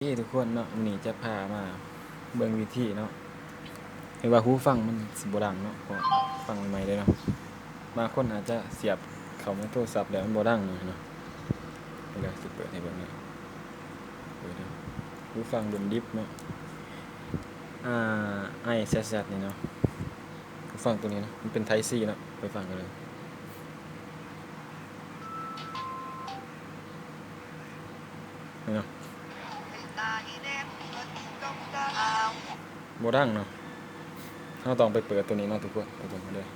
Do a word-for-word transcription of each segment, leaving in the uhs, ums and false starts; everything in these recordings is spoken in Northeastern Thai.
นี่ทุกคนเนาะ มื้อนี้จะพามาเบิ่งวิธีเนาะ เห็นว่าหูฟังมันสิบ่ดังเนาะ เพราะฟังใหม่ๆเลยเนาะ บางคนอาจจะเสียบเข้าในโทรศัพท์แล้วมันบ่ดังเนาะ เดี๋ยวสิเปิดให้เบิ่งเนาะ เปิดเนาะ หูฟังรุ่นดิบเนาะ อ่า ไอแซดแซด นี่เนาะ หูฟังตัวนี้เนาะ มันเป็น Type C เนาะ ไปฟังกันเลย นี่เนาะ บ่ดังเนาะ เราต้องไปเปิดตัวนี้เนาะทุกคน ไปเบิ่งกันเลย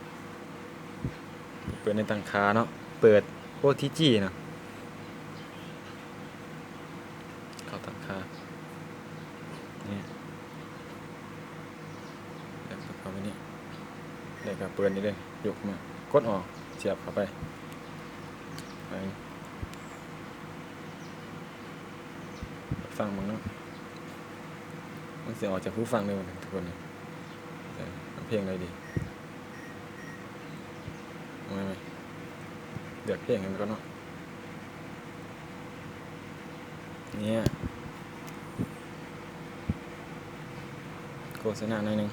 เปิดในตั้งค่าเนาะ เปิด โอ ที จี เนาะ เข้าตั้งค่า นี่ แล้วก็เข้าไปนี่ แล้วก็เปิดนี่เลย ยกมา กดออก เสียบเข้าไป ไป ฟังมึงเนาะ มันสิออกจากหูฟังเลยทุกคนนี่ เออ เอาเพลงอะไรดี เอาไหม เลือกเพลงกันก่อนเนาะ เนี่ย โฆษณาหน่อยหนึ่ง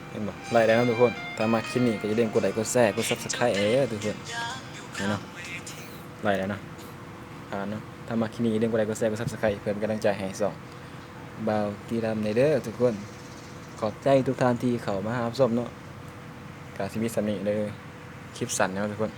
เห็นบ่ ไล่แล้วนะทุกคน ถ้ามักคลิปนี้ก็อย่าลืมกดไลค์ กดแชร์ กด Subscribe เอ้ยทุกคน นี่เนาะ ไล่แล้วเนาะ ผ่านเนาะ ถ้ามักคลิปนี้อย่าลืมกดไลค์ กดแชร์ กด Subscribe เพื่อเป็นกำลังใจให้ช่องบ่าวตีรำในเด้อทุกคน ขอบใจทุกท่านที่เข้ามารับชมเนาะ กาสิมีสำนี้เด้อ คลิปสั้นเนาะทุกคน